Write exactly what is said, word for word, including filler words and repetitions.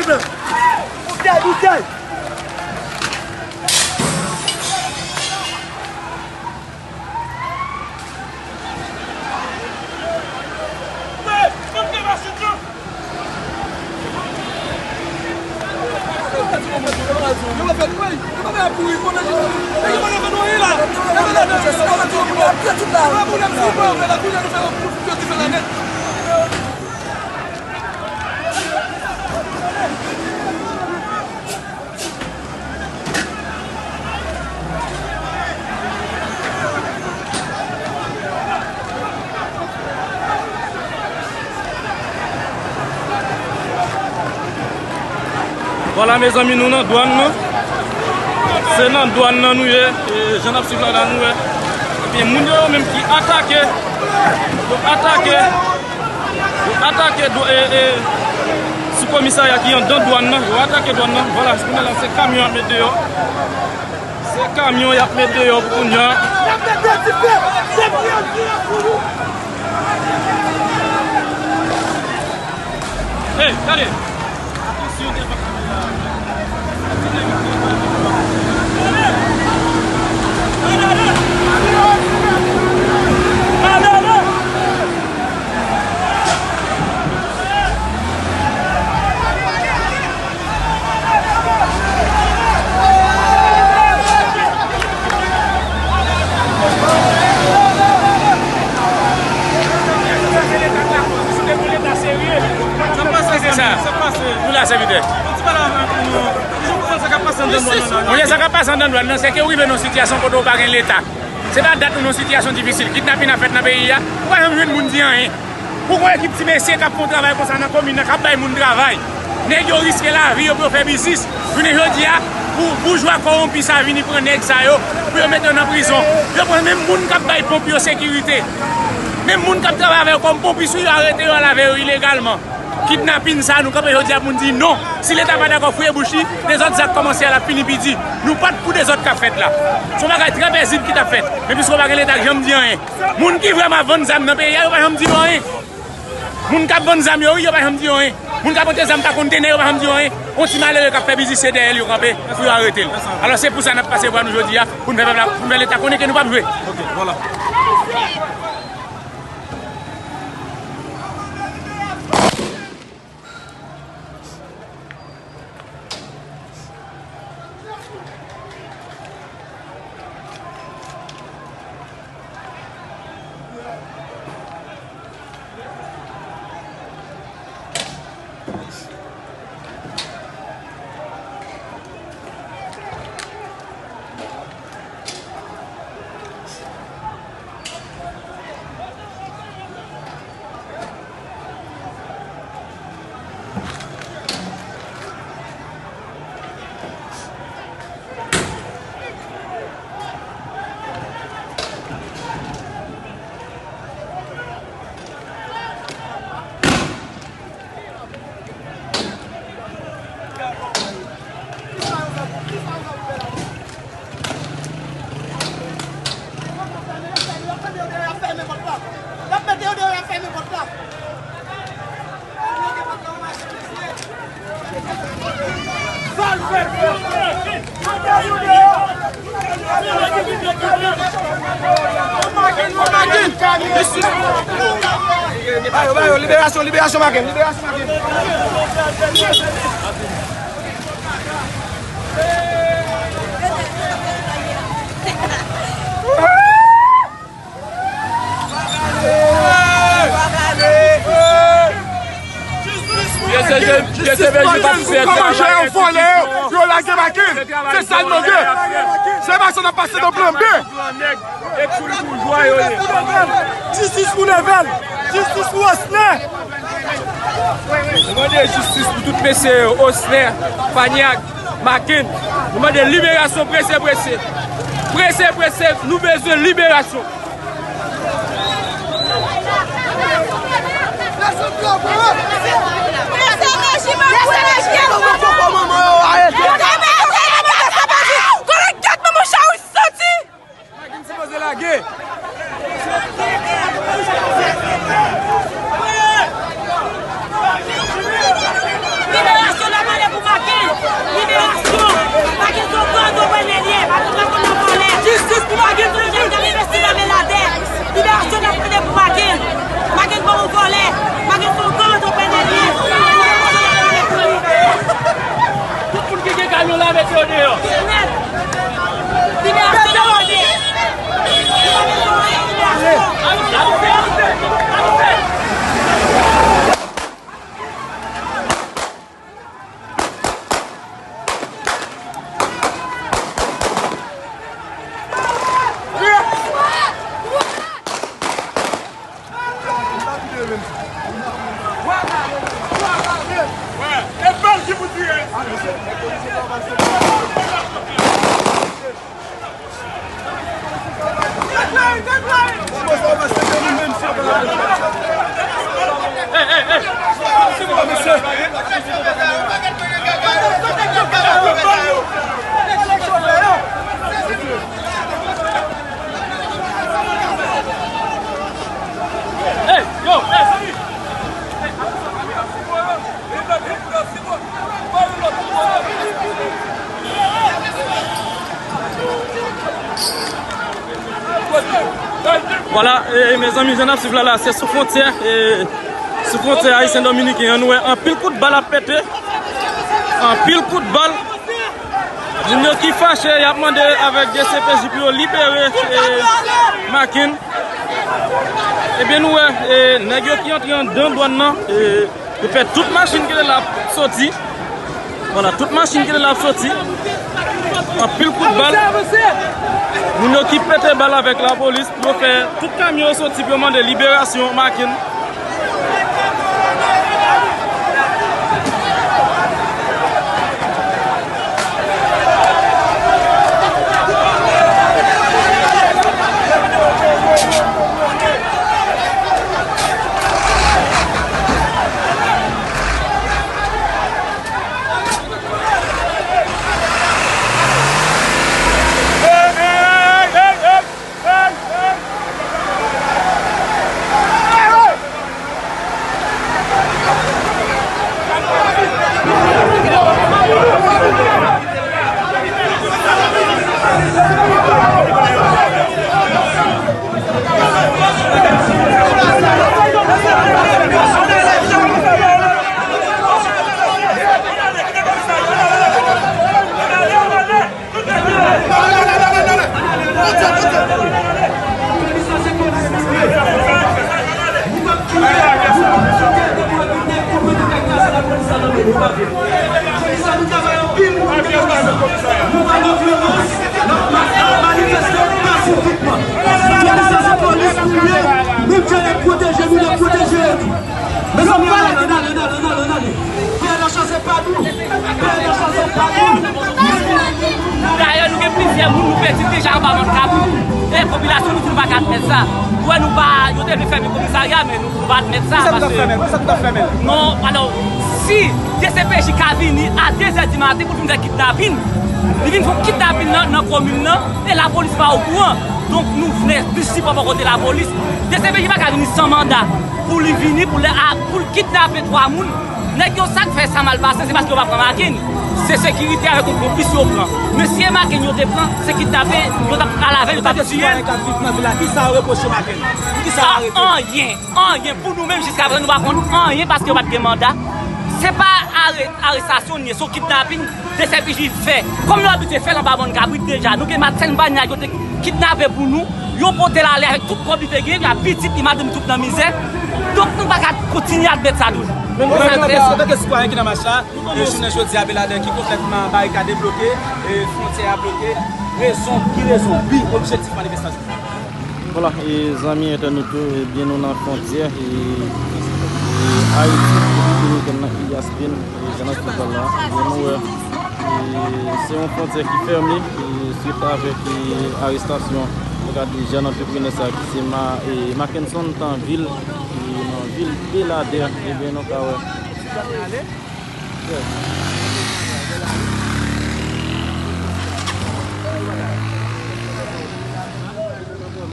Boutèy, boutèy! Vwala, mezanmi, nou nan dwàn nan. Se nan dwàn nan nou ye. E, jan n ap swiv la, la nou wè. Ebyen, moun yo menm ki atake, yo atake, yo atake dwa-, e, e, sou komisarya ki anndan dwàn nan. Yo atake dwàn nan. Vwala, kounye a la, se kamyon y ap met deyò. Se kamyon y ap met deyò pou kounye a. Hey, gade! Atansyon devan kamera a. Sa k pase, sa? Nou la, sèvitè. Monchè, sa k ap pase anndan dwàn nan, se ke w rive nan yon sitiyasyon kote w pa gen Leta. Se pa dat nou nan sitiyasyon difisil. Kidnapin ap fèt nan peyi a. Ou pa janm jwenn moun di anyen. Pou gon ekip ti mesye k ap fè yon travay konsa nan komin nan, k ap bay moun travay. Nèg yo riske lavi yo pou yo fè biznis. Jounen jodi a, pou boujwa kòwonpi sa vini pran nèg sa yo, pou yo mete yo nan prizon. Yo pran menm moun k ap bay ponp yo sekirite. Menm moun k ap travay avè yo kòm ponpis, yo arete yo, al avè yo ilegalman. Kidnapin sa, nou kanpe jodi a pou n di non. Si Leta pa dakò fouye bouch li, dezòd sa k kòmanse a, l ap fini pi di. Nou pa t pou dezòd k ap fèt la. Se yon bagay trè pezib ki t ap fèt. Men piske yo pa gen Leta k janm di anyen. Moun ki vrèman ap vann zam nan peyi a, yo pa janm di yo anyen. Moun k ap vann zam yo, wi, yo pa janm di yo anyen. Moun k ap rantre zam pa kontènè, yo pa janm di yo anyen. Yon ti malere k ap fè biznis, se dèyè l yo kanpe pou yo arete l. Alò, se pou sa n ap pase vwa nou jodi a, pou n fè pèp la, pou n fè Leta konnen ke nou p ap jwe. Ok, vwala. Ba yo, ba yo, liberasyon, liberasyon Maken, liberasyon Maken. Jistis pou Maken! Jistis pou Maken! Kòman jan yo vòlè yo, yo lage Maken? Se sa n mande. Se pa sa n ap pase nan plan B. Jistis pou Nevel! Jistis pou Osner! Nou mande jistis pou tout mesye yo, Osner, Fanyak, Maken. Nou mande liberasyon prese, prese. Prese, prese, nou bezwen liberasyon. Maken sipoze lage. Vwala, e, mezanmi, jan n ap swiv la, la, se sou fwontyè, e, sou fwontyè ayisyen dominiken an, nou wè anpil kout bal ap pete, anpil kout bal. Moun yo ki fache, y ap mande avèk D C P J pou yo libere, e, Maken. Ebyen, nou wè, e, nèg yo ki antre anndan dwàn nan, e, yo fè tout machin ki te la ap soti. Vwala, tout machin ki te la ap soti. Anpil kout bal. Moun yo ki pete bal avèk lapolis pou yo fè tout kamyon yo soti pou yo mande liberasyon Maken. Mezanmi, ann ale, ann ale, ann ale, ann ale, ann ale. P N H se pa nou. P N H se pa nou. Dayè, nou gen plizyè moun nou pèdi deja anba bann kabrit. E popilasyon nou di nou pa ka admèt sa. Ou wè nou pa, yo te vle fèmen komisarya, men nou, nou pa admèt sa. Kisa nou t ap fèmen? Kisa nou t ap fèmen? Non, alò, si D C P J ka vini a de zè di maten pou l vin fè kidnapin, li vin fè kidnapin nan, nan komin nan, e lapolis pa okouran. Donk, nou vle plis sipò bò kote lapolis. D C P J pa ka vini san manda pou li vini, pou l, a, pou l kidnape twa moun. Nèg yo, sa k fè sa mal pase, se paske yo pa pran Maken. Se sekirite avèk yon konplis yo pran. Men si e Maken yo te pran, se kidnape, yo t ap al avè l, yo t ap tiye l. Kisa yo reproche Maken? Kisa yo arete? Anyen, anyen. Pou nou menm, jiskaprezan, nou pa konn anyen paske yo pa t gen manda. Se pa are-, arestasyon n ye, se yon kidnapin. D C P J fè, kòm yo abitye fè l anba bann kabrit deja. Nou gen Madsen Banyag yo te kidnape pou nou, yo pote l ale avèk tout kòb li te gen, epi a pitit li, madanm li tout nan mizè. Donk, nou pa ka kontinye admèt sa toujou. Men nou, antanke, antanke sitwayen ki nan mach la, e jounen jodi a, Beladè ki konplètman barikade bloke, e fwontyè a bloke, rezon, ki rezon, bi, objektif manifestasyon? Vwala, e zanmi entènot yo, ebyen nou nan fwontyè, e, e Ayiti, Repiblik Dominikèn nan, Ilyaspin, e jan n ap swiv la, ebyen nou wè, e se yon fwontyè ki fèmen, e swit avèk, e arestasyon, nou ka di jèn antreprenè sa ki se Ma-, e Mackenson Tanvil, e nan vil Beladè, ebyen nou ka wè.